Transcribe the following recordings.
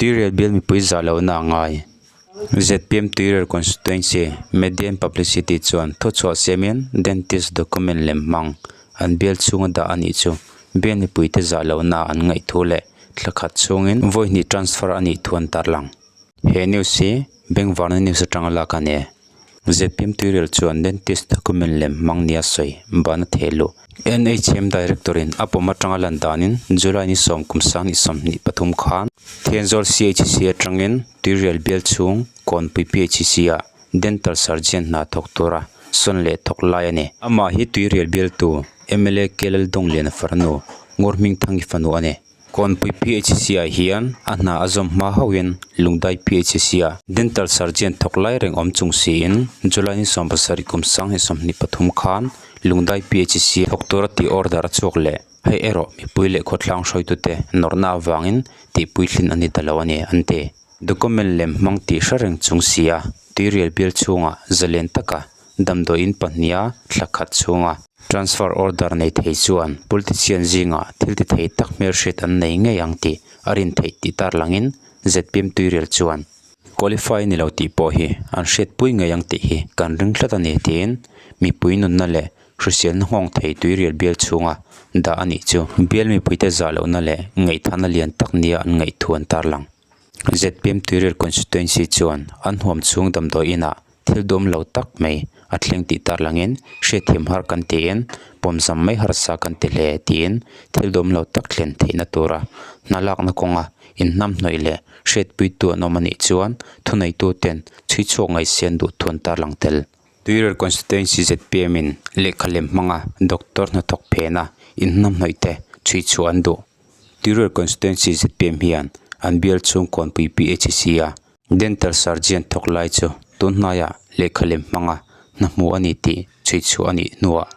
Tuirial bial mipui zah lohna a ngai. Zpm Tuirial Constituency Media and Publicity chuan thuchhuah siamin Dentist document lem hmang an bial chhunga dah a nih chu bial mipuite zah lohna an ngaih thu leh thla khat chhungin vawi hnih transfer a nih thu an tarlang. He news hi Bengvarna news atanga lak a ni. Zpm Tuirial chuan Dentist document lem hmang nia sawi bana theh luh. NHM Director in a pawm atanga lan danin July ni sawm kum sang ni 23 khan Thenzawl CHC atangin Tuirial bial chhung Kawnpui PHC ah Dental Surgeon hna thawk tura sawn leh thawk lai a ni. Amah hi Tuirial bialtu mla K Laldawngliana farnu Ngurhmingthangi fanu a ni. Kawnpui PHC ah hian a hna a zawm hma hauhin Lungdai PHC ah Dental Surgeon thawk lai reng awm chung siin July ni 17 kum 2023 khan Lungdai PHC thawk tura tih order a chhuak leh hei erawh mipui leh khawthlang hruaitute nawrhna avangin tihpuitlin a ni ta lo a ni an ti. Document lem hmang tih hre reng chung sia tuirial bial chhungah zalen taka damdawiin pahniha thla khat chhunga transfer order nei thei chuan politician zingah thil ti thei tak hmelhriat an nei ngei ang tih a rin theih tih tarlangin zpm tuirial chuan qualify ni lo tih pawh hi an hriatpui ngei ang tih hi kan ring tlat a ni tiin mipui nunna leh hriselna nghawng thei tuirial bial chhunga dah a nih chu bial mipuite zah lohna leh ngaihthahna lian tak nia an ngaih thu an tarlang. Zpm tuirial constituency chuan an huam chhung damdawi inah Thil dawm lo tak mai a thleng tih tarlangin hriatthiam har kan tiin pawmzam mai harsa kan ti hle tiin thil dawm lo tak thlen theihna tura hna lakna kawnga inhnamhnawih leh hriatpuitu an awm a nih chuan thuneitu ten chhui chhuak ngaihsian duh thu an tarlang tel. Tuirial Constituency zpm in lehkha lem hmanga doctor hnathawk phena inhnamhnawih te chhui chhuah an duh. Tuirial Constituency zpm hian an bial chhung kawnpui PHC a Dental surgeon thawk lai chu tun hnaiah lehkha lem hmanga hna hmu a ni tih chhui chhuah a nih hnuah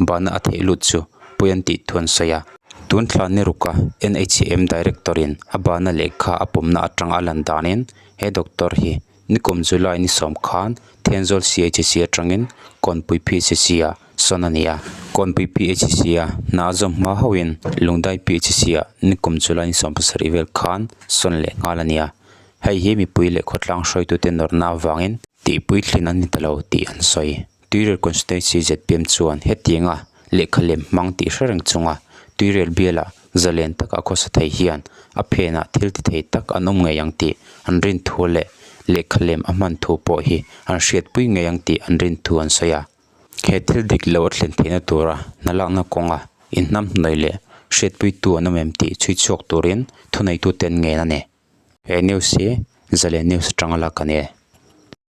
bahna a theih lut chu pawi an tih thu an sawi a. Tun thla ni ruka NHM Director in a bahna lehkha a pawmna atanga a lan danin he doctor hi nikum July ni sawm khan Thenzawl CHC atangin Kawnpui PHC ah sawn a ni a. Kawnpui PHC a hna a zawm hma hauhin Lungdai PHC ah nikum July ni 17 vel khan sawn leh nghal a ni a. Hei hi mipui leh khawtlang hruaitute nawrhna avangin tihpuitlin an ni ta lo tih an sawi. Tuirial Constituency zpm chuan hetianga lehkha lem hmang tih hre reng chunga Tuirial bialah zalen taka khawsa thei hian a phenah thil ti thei tak an awm ngei ang tih an rin thu leh lehkha lem a hman thu pawh hi an hriatpui ngei ang tih an rin thu an sawi a. He thil dik lo a thlen theihna tura hna lakna kawnga inhnamhnawih leh hriatpuitu an awm em tih chhui chhuak turin thuneitute an ngen a ni. He news hi Zalen News atanga lak a ni e.